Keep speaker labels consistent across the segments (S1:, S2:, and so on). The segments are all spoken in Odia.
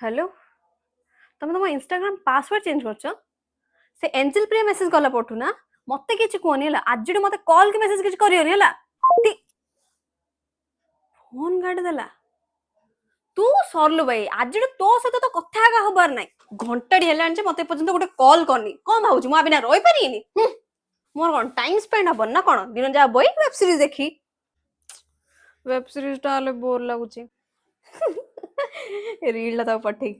S1: ହ୍ୟାଲୋ, ତମେ ତମ ଇନଷ୍ଟାଗ୍ରାମ ପାସୱାର୍ଡ ଚେଞ୍ଜ କରିଛ? ସେ ଏଞ୍ଜେଲ ପ୍ରିୟା ମେସେଜ କଲା ପରଠୁ ନା? ମତେ କିଛି କୁହନି ହେଲା। ଆଜିଠୁ ମତେ କଲ୍ କି ମେସେଜ କିଛି କରିବନି ହେଲା। ଫୋନ କାଟିଦେଲା। ତୁ ସରିଲୁ ଭାଇ, ଆଜିଠୁ ତୋ ସହିତ ତ କଥା ଏକା ହବାର ନାହିଁ। ଘଣ୍ଟାଟି ହେଲାଣି ଯେ ମତେ ଏପର୍ଯ୍ୟନ୍ତ ଗୋଟେ କଲ୍ କରିନି। କଣ ଭାବୁଛୁ, ମୁଁ ଆ ବିନା ରହିପାରିବିନି? ହୁଁ, ମୋର କଣ ଟାଇମ ସ୍ପେଣ୍ଡ ହବନି ନା କଣ? ଦିନ ଯାହା ବଇ ୱେବ ସିରିଜ ଦେଖି। ୱେବ ସିରିଜ ଟା ହେଲେ ବୋର ଲାଗୁଛି। ରିଲଟା ତାକୁ ପଠେଇ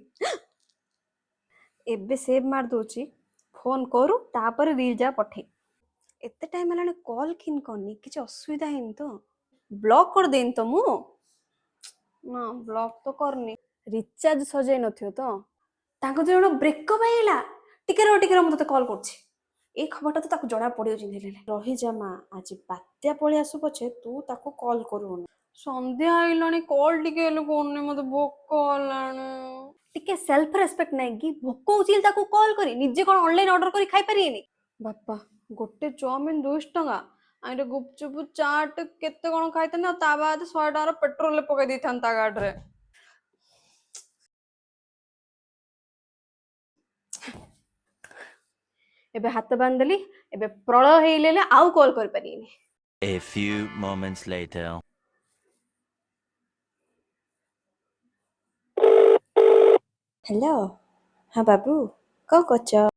S1: ଏବେ ସେଭ୍ ମାରି ଦଉଛି। ଫୋନ କରୁ, ତାପରେ ରିଲ ଯା ପଠେଇ। ଏତେ ଟାଇମ ହେଲାଣି କଲ୍ କିନ୍ କରିନି, କିଛି ଅସୁବିଧା ହେଇନି ତ? ବ୍ଲକ୍ କରିଦେଇନି ତ ମୁଁ? ନା, ବ୍ଲକ୍ ତ କରିନି। ରିଚାର୍ଜ ସଜାଇ ନଥିବ ତ? ତାଙ୍କ 2 ଜଣ ବ୍ରେକଅପ୍ ହେଇଗଲା। ଟିକେ ରହ, ଟିକେ ରହ, ମୁଁ ତତେ କଲ୍ କରୁଛି। ଏଇ ଖବରଟା ତ ତାକୁ ଜଣା ପଡିବ ଯେମିତି ହେଲେ।
S2: ରହିଯା ମା, ଆଜି ବାତ୍ୟା ପଳେଇ ଆସୁ ପଛେ, ତୁ ତାକୁ କଲ୍ କରୁନୁ।
S1: ସନ୍ଧ୍ୟା ହେଇଲାଣି, କଲ୍ ଟିକେ ହେଲେ କରୁନି। ମତେ ଭୋକ ହେଲାଣି। ଟିକେ ସେଲ୍ଫ ରେସ୍ପେକ୍ଟ ନାହିଁ କି? ଭୋକ ହଉଛି ହେଲେ ତାକୁ କଲ୍ କରି ନିଜେ କଣ ଅନଲାଇନ ଅର୍ଡର କରି ଖାଇପାରିବେନି? ବାପା, ଗୋଟେ ଚାଉମିନ 200 ଟଙ୍କା। ଆଇରେ ଗୁପଚୁପ, ଚାଟ କେତେ କଣ ଖାଇଥାନ୍ତି, ଆଉ ତା ବାଦ 100 ଟଙ୍କାର ପେଟ୍ରୋଲରେ ପକେଇ ଦେଇଥାନ୍ତି ତା ଗାଡିରେ। ଏବେ ହାତ ବାନ୍ଧିଦେଲି, ଏବେ ପ୍ରଳୟ ହେଇଗଲେ ଆଉ କଲ୍ କରିପାରିବିନି।
S3: A few moments later.
S2: Hello, ହଁ ବାବୁ, କଣ କରୁଛ?